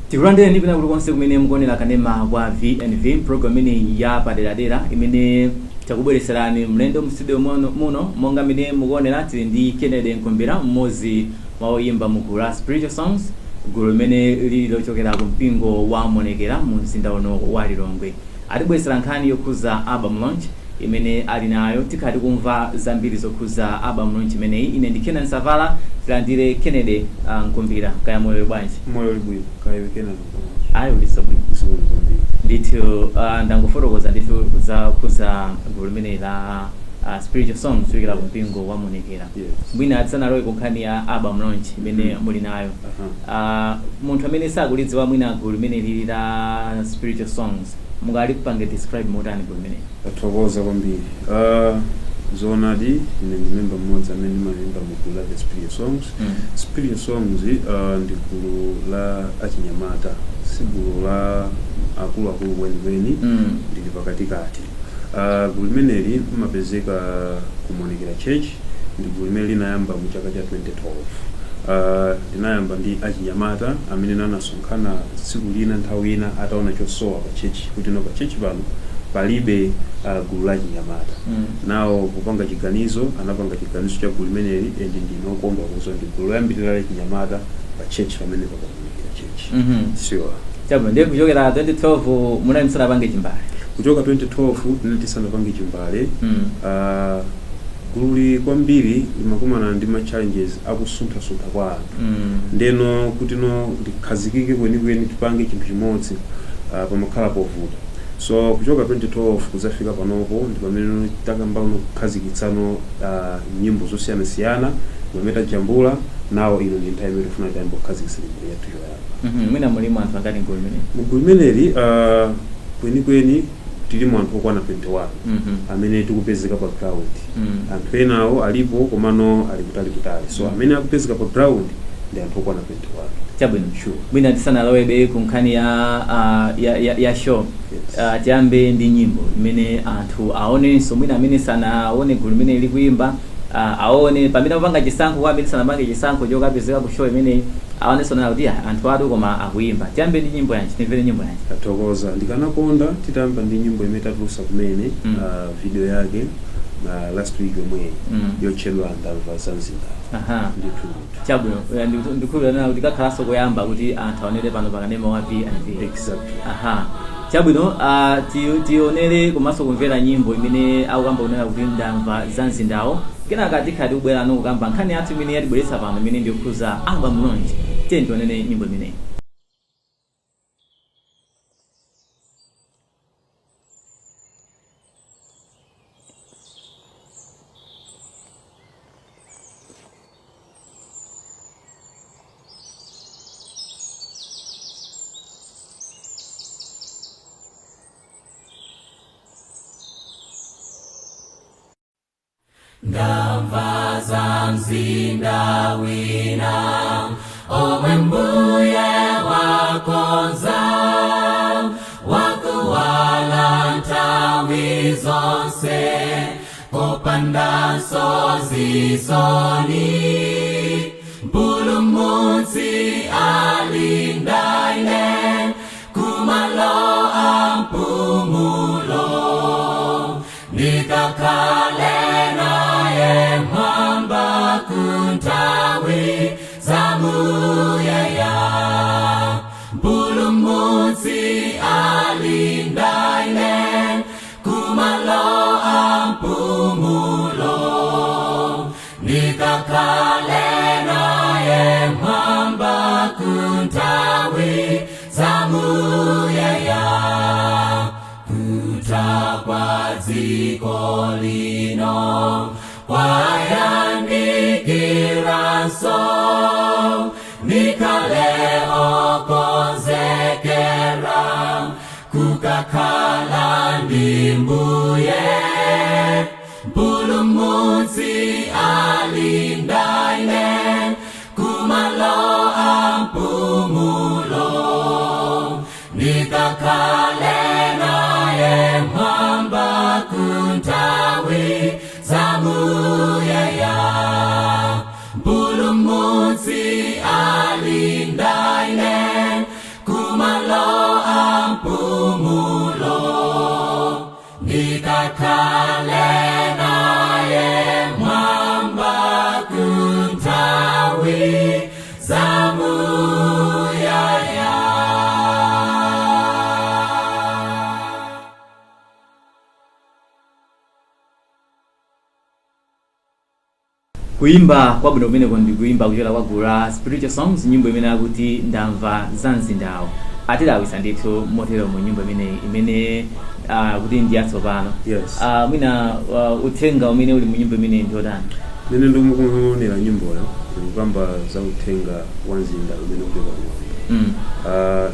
Tikulandireni kwina kulikonse kumene mukuonera kanema wa VNV, program imeneyi ya paderadera imene takubweretserani mlendo mu studio muno. Monga mmene mukuonera, tili ndi Kennedy Nkumbira, mmodzi mwa oyimba mu gulu la Spiritual Songs, gulu limene lili lochokera ku mpingo wa Monekera mu mzinda uno wa Lilongwe. Atibweretsera nkhani yokhuza album launch imene ali nayo. Tikhala tikumva zambiri zokhuza album launch imeneyi. Ine ndi Kenan Savala. Tilandire Kennedy Nkumbira. Kaya moyo uli bwanji? Moyo uli bwino, kaya iwe Kenan? Ayi, uliso bwino. Zikomo kwambiri. Ndithu, ndangofotokoza ndithu zakhuza gulu limeneyi la Spiritual Songs kuchokera ku mpingo wa Monekera. Mwina tisanalowe ku nkhani ya album launch imene muli nayo, munthu amene sakulidziwa mwina gulu limene lili la Spiritual Songs, mungalipange describe motani gulu limeneli? Tathokoza kwambiri. Zoonadi, ine ndi memba mmodzi amene ndimayimba mu gulu la the Spiritual Songs. Spiritual Songs ndi gulu la achinyamata, si gulu la akuluakulu kwenikweni. Ndili pakatikati. Gulu limeneli limapezeka ku Monekera Church. Ndi gulu limene linayamba mu chaka cha 2012. Linayamba ndi achinyamata amene anasonkhana tsiku lina, nthawi ina, ataona chosowa pa church, kuti no, pa church pano palibe gulu la achinyamata. Nawo popanga chiganizo, anapanga chiganizo cha gulu limeneli, and ndine okondwa kuzo ndi gulu loyambirira la achinyamata pa church pamene pa Monekera Church. Sure. Chabwino, ndiye kuchokera 2012 munali musanapange chimbale? Kuchoka 2012 tinali tisanapange chimbale. Gululi kwambiri limakumana ndi ma challenges akusunthasuntha kwa anthu. Ndeno kuti no, likhazikike kwenikweni, tipange chinthu chimodzi, pamakhala povuta. So kuchoka 2012 kudzafika panopo ndi pamene takamba uno kukhazikitsano nyimbo zosiyanasiyana pamene tajambula nawo. Ino ndi nthawi imene tifuna tayamba kukhazikitsa nyimbo yathu yoyamba. Mwina mulimo anthu angati mgulu limeneli? Mgulu limeneli kwenikweni tilimo anthu okwana 21 amene tikupezeka pa ground. Anthu enawo alipo, komano ali kutali kutali. So amene akupezeka pa ground ndi anthu okwana 21. Chabwino. Sure. Mwina tisanalowebe ku nkhani ya show, tiyambe ndi nyimbo imene anthu aonenso, mwina amene sanaone gulu limene likuyimba, aone pamene akupanga chisankho, kwa amene sanapange chisankho chokapezeka ku show imeneyi, aonenso nana kuti ah, anthu atu koma akuyimba. Tiyambe ndi nyimbo yanji? Timvere nyimbo yanji? Tathokoza. Ndikanakonda titayamba ndi nyimbo imene tatulusa kumene, video yake last week yomweyi, yotchedwa "Ndamva za Mzinda". Ndithu, ndithu. Chabwino. Ndikhulupirira nana kuti kakhalanso koyamba kuti anthu aonere pano pakanema wa V&V. Exactly. Aha, chabwino. Tionere komanso kumvera nyimbo imene akukamba kunena kuti "Ndamva za Mzindawo". Kenaka tikhala tikubwerano kukamba nkhani yathu imene yatibweretsa pano, imene ndiyokhuza album launch. Tiye tionere nyimbo imeneyi. Ndamva za mzinda wina omwe Mbuye wakonza, wakuwala nthawi zonse, kopandanso zisoni. Mpulumutsi alindaine kumalo ampumulo, ndikakhale naye mwamba kunthawi zamuyaya. Mpulumutsi alindaine kumalo ampumulo, ndikakhale naye mwamba kunthawi zamuyaya. Kutha kwa dziko lino kwayandikiranso, ndikhale okonzekera kukakhala ndi Mbuye. Mpulumutsi alindaine kumalo ampumulo, ndikakhale naye mwamba kunthawi zamuyaya. Mpulumutsi alindaine. Kuimba kwabwino kumeneko ndi kuimba kuchokera kwa gulu la Spiritual Songs, nyimbo imene akuti "Ndamva za Mzindawo". Atilawisa ndithu motero mu nyimbo imeneyi imene kuti ndi yatsopano. Yes. Mwina uthenga umene uli mu nyimbo imeneyi ndi otani? Mene ndikuonera nyimboyo, ikukamba za uthenga wa mzinda umene ukuchoka kumwamba.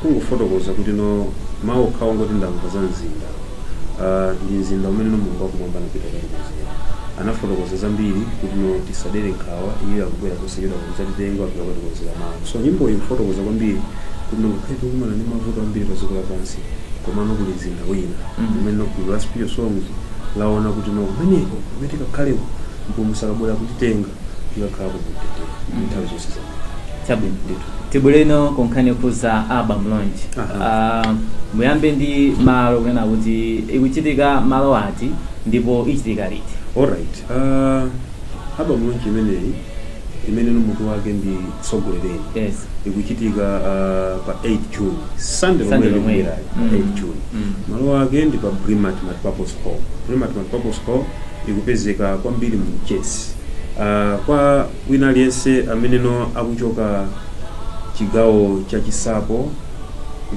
Kungofotokoza kuti no, mawu okhawo ngoti "ndamva za mzinda", ndi mzinda umene no Mulungu wakumwamba anapita katikonzera. Anafotokoza zambiri kuti no, tisadere nkhawa, iye akubwera posachedwa kudzatitenga, apita katikonzera malo. So nyimbo iyi ikufotokoza kwambiri kuti no, ngakhale tikumana ndi mavuto ambiri pa dziko lapansi, komano kuli mzinda wina umene no gulu la Spiritual Songs laona kuti no, kumeneko kumene tikakhaleko, Mpulumutsi akabwera kutitenga, tikakhala kumtendere nthawi zonse za Chabwino. Ndithu. Tibwereno ku nkhani yokhuza album launch. Muyambe ndi malo, kunena kuti ikuchitika malo ati ndipo ichitika liti? Alright, album launch imeneyi, imene no mutu wake ndi "Tsogolereni", ikuchitika pa 8 June, Sunday Sunday lomwe lomwe. likubwerali, pa 8 June. Malo ake ndi pa Brimat Multipurpose Hall. Brimat Multipurpose Hall ikupezeka kwambiri mu Mchesi. Kwa wina aliyense amene no akuchoka chigawo cha Chisapo,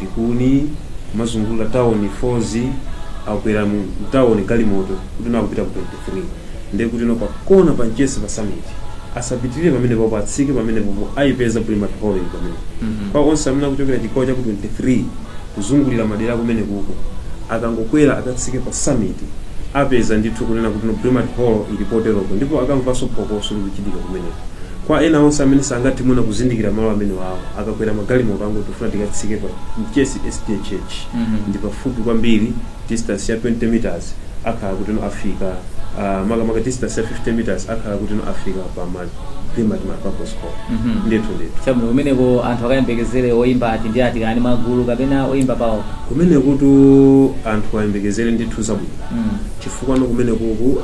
Likuni, kumazungulira tawuni, Fozi, akwera mu tawuni galimoto kuti no akupita ku 23, ndiye kuti no, pakona pa Mchesi pa Summit, asapitirire pamene popo, atsike pamene popo, ayipeza Brimat Hall ili pamene. Kwa onse amene akuchokera chigawo cha ku 23 kuzungulira madera kumene kuko, akangokwera akatsike pa Summit, apeza ndithu kunena kuti no, Brimat Hall ili poteropo, ndipo akamvanso phokoso likuchitika kumeneko. Kwa ena onse amene sangathe mwina kuzindikira malo amene wawo, akakwera magalimoto, angoti tifuna tikatsike pa Mchesi SDA Church, ndi pafupi kwambiri, distance ya 20 meters akhala kuti no afika, makamaka distance ya 50 meters akhala kuti no afika pa ma Brimat Multipurpose Hall. Ndithu, ndithu. Chabwino. Kumeneko anthu akayembekezere oyimba ati ndi ati, kani magulu kapena oyimba pawo? Kumene kutu anthu ayembekezere ndithu zabwino, chifukwa no kumene kuku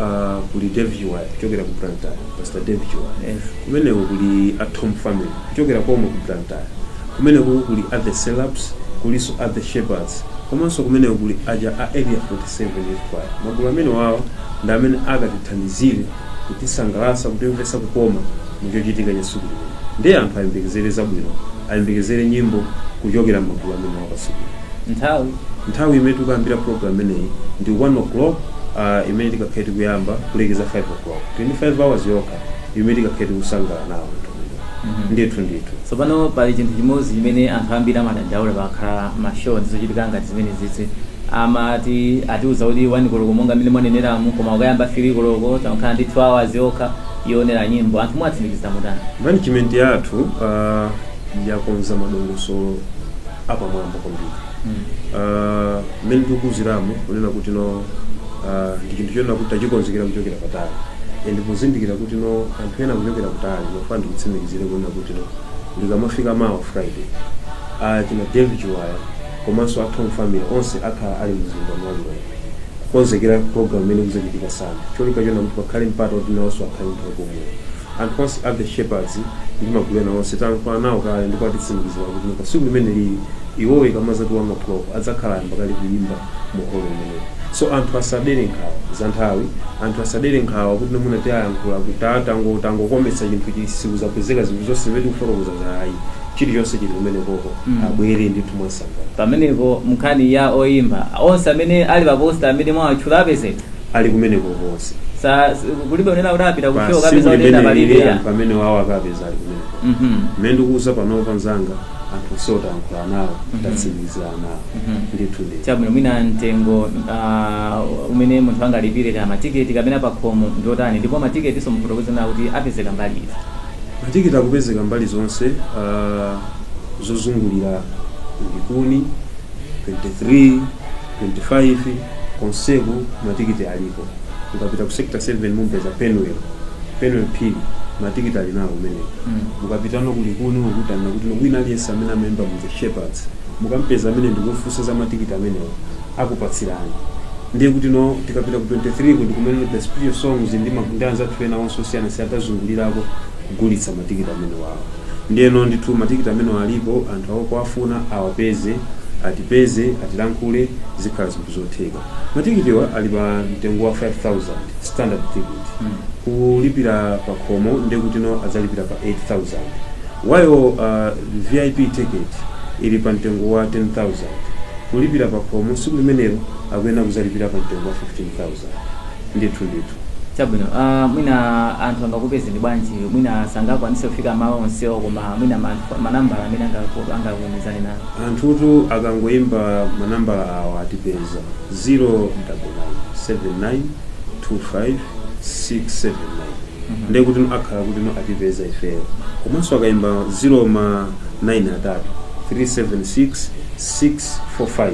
kuli Dave Chiwaya kuchokera ku Blantyre, Pastor Dave Chiwaya. Kumeneko kuli a Tom Family kuchokera komwe ku Blantyre. Kumeneko kuli a The Celebs, kulinso a The Shepherds, komanso kumeneko kuli aja a Area 47 Youth Choir. Magulu amene wawa ndi amene akatithandizire kutisangalatsa, kutimvetsa kukoma muchochitika cha tsiku limene. Ndiye anthu ayembekezere zabwino, ayembekezere nyimbo kuchokera m'magulu amene wawa tsiku. Nthawi? Nthawi imene tikuyambira program imeneyi ndi 1 o'clock, imene tikakhale tikuyamba kulekeza 5 o'clock, 25 hours yokha imene tikakhale tikusangalala nawo anthu amenewa. Ndithu, ndithu. Tsopano pali chinthu chimodzi chimene anthu ambiri amadandaula pakhala ma show ndi zochitika ngati zimene zizi. Amati atiuza kuti 1 koloko monga mmene mwaneneramu, koma ukayamba 3 koloko, takhala ndi 2 hours yokha yoonera nyimbo. Anthu mwatsimikiza mutani? Management yathu yakonza madongosolo apamwamba kwambiri. Mmene tikuziramo kunena kuti no, ndi chinthu chonena kuti tachikonzekera kuchokera patali, and pozindikira kuti no, anthu ena kuchokera kutali. Nofana ndikutsimikizire kunena kuti no, ndikamafika mawa Friday, china David Chiwaya komanso a Tom Family onse akhala ali mzinda mwalilongwe kukonzekera program imene kuzachitika sana, cholinga chona kuti pakhale mpata kuti nawonso akhale nthawi pomweyo. Anthu onse a The Shepherds ndi magulu ena onse tayankhula nawo kale, ndipo atitsimikizira kuti pa tsiku limene lili iwowo ikamazati 1 o'clock adzakhala ayamba kale kuyimba mu holo imeneyo. So anthu asadere nkhawa za nthawi, anthu asadere nkhawa kuti nomuna tiayankhula kuti tangokometsa chinthu chisikuzapezeka zinthu zonse zimene tikufotokoza za ayi, chilichonse chili kumene koko. Abwere ndithu mwansangala. Pamenepo nkhani ya oyimba onse amene ali pa poster amene mwawatchula apezeka? Ali kumeneko konse. Sa kulibe unena kuti apita Pa ku show tsiku kapeza kuti ena limene lili palibe? Anthu amene wawo akapeza ali kumeneko. Mmene ndikuuza panopa mzanga, anthu onse tayankhula nawo, tatsimikizira nawo. Ndithu, ndithu. Chabwino. Mwina mtengo umene munthu angalipire ka matiketi kapena pakhomo ndiotani, ndipo matiketi so mufotokoze nawo kuti apezeka mbali iti? Matiketi akupezeka mbali zonse zozungulira Likuni, 23, 25, konseku matiketi alipo. Mukapita ku Sector 7 mumpeza Penuel, Penuel Phiri, matiketi ali nawo kumeneko. Mukapitano ku Likuni, mukutana kuti wina aliyense amene amayimba mu The Shepherds, mukampeza amene ndikufunsa za matiketi amenewo, akupatsirani. Ndiye kuti no, tikapita ku 23 kuti kumene The Spiritual Songs ndi anzathu ena onse osiyanasiyana tazungulirako kugulitsa matiketi amene wawo. Ndiyeno ndithu matiketi amene alipo, anthu awo kuafuna awapeze, atipeze, atilankhule, zikhala zinthu zotheka. Matiketiwa ali pa mtengo wa 5000 standard. Standard ticket. Kulipira pa khomo ndekuti no adzalipira pa 8000, while VIP ticket ili pa mtengo wa 10,000. Kulipira pa khomo tsiku limenelo akuyenera kuzalipira pa mtengo wa 15,000 ndithu ndithu. Chabwino, mwina anthu angakupezeni bwanji? Mwina sangakwanise kufika malo onsewo, koma mwina manambala amene angakumizane nawo. Anthutu akangoyimba manambala awa atipeza: 099 79 25 679. Ndiye kuti no akhala kuti no atipeza ifeyo. Komanso akayimba 0 ma 9 atatu 376 645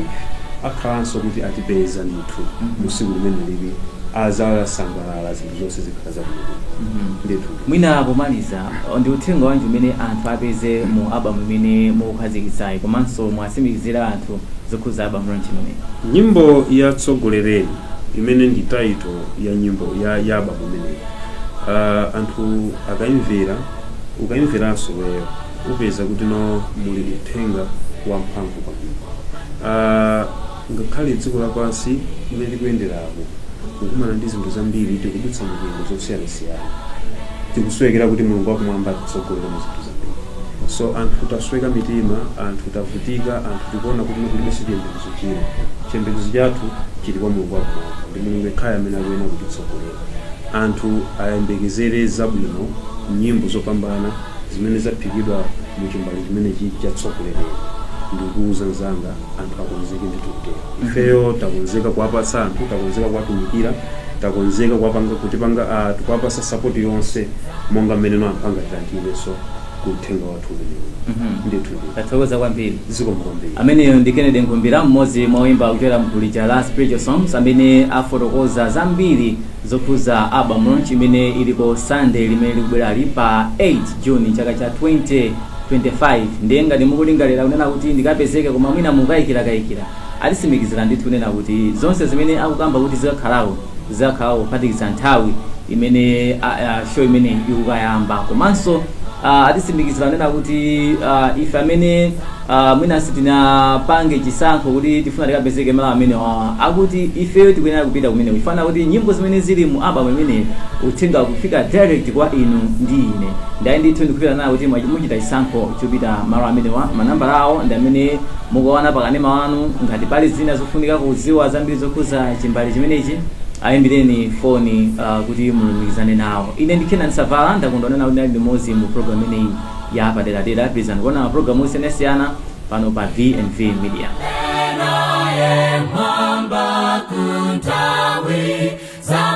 akhalanso kuti atipeza ndithu. Musiku limene lili azasangalala, zinthu zonse zikhala zabwino ndithu. Mwina pomaliza, ndi uthenga wanji umene anthu apeze mu album imene mukukhazikitsayi, komanso mwatsimikizira anthu zokhuza album launch imeneyi? Nyimbo ya Tsogolereni, imene ndi title ya nyimbo ya album imeneyi, anthu akayimvera, ukayimveranso weyo, upeza kuti no muli uthenga wamphamvu kwambiri. Ngakhale dziko lapansi limene likuyenderako kukumana ndi zinthu zambiri, tikudutsa mu nyengo zosiyanasiyana, tikusowekera kuti Mulungu wakumwamba atitsogolere mu zinthu zambiri. So anthu tasweka mitima, anthu tavutika, anthu tikuona kuti kulibenso chiyembekezo china. Chiyembekezo chathu chili kwa Mulungu wakumwamba, ndi Mulungu yekhayo amene akuyenera kutitsogolera. Anthu ayembekezere zabwino, nyimbo zopambana zimene zaphikidwa mu chimbale chimenechi chatsogolerera. Ndikuuza mzanga, anthu akonzeke ndithu kutero. Ifeyo takonzeka kuwapatsa anthu, takonzeka kuwatumikira, takonzeka kuwapanga kutipanga kuwapasa support yonse monga mmene no anthu angatilandirenso ku uthenga wathu umenewu. Ndithu ndithu. Tathokoza kwambiri. Zikomo kwambiri. Ameneyo ndi Kennedy Nkumbira, mmodzi mwa oyimba kuchokera mgulu la Spiritual Songs, amene afotokoza zambiri zokhuza album launch imene iliko Sunday limene likubwerali pa 8 June chaka cha 2025. Ndiye ngati mukulingalira kunena kuti ndikapezeke, koma mwina mukayikira-kayikira, atitsimikizira ndithu kunena kuti zonse zimene akukamba kuti zikakhalawo zikakhalawo, kuphatikiza nthawi imene show imene ikukayamba. Komanso atitsimikizira kunena kuti ife amene mwina sitinapange chisankho kuti tifuna tikapezeke malo amene wawa, akuti ifeyo tikuyenera kupita kumene ifana kuti nyimbo zimene zili mu album imene uthenga kufika direct kwa inu ndi ine. Ndaye ndithu ndikupita nawo kuti muchita chisankho chopita malo amenewa. Manambala awo ndi amene mukuona pakanema wanu. Ngati pali zina zofunika kudziwa zambiri zokhuza chimbali chimenechi, ayimbireni foni kuti mulumikizane nawo. Ine ndi Kenan Savala, ndakondwa kuti ndali limodzi mu program imeneyi ya paderadera. Pizani kuona mapulogalamu osiyanasiyana pano pa VNV Media. Naye mwamba kuntawi za.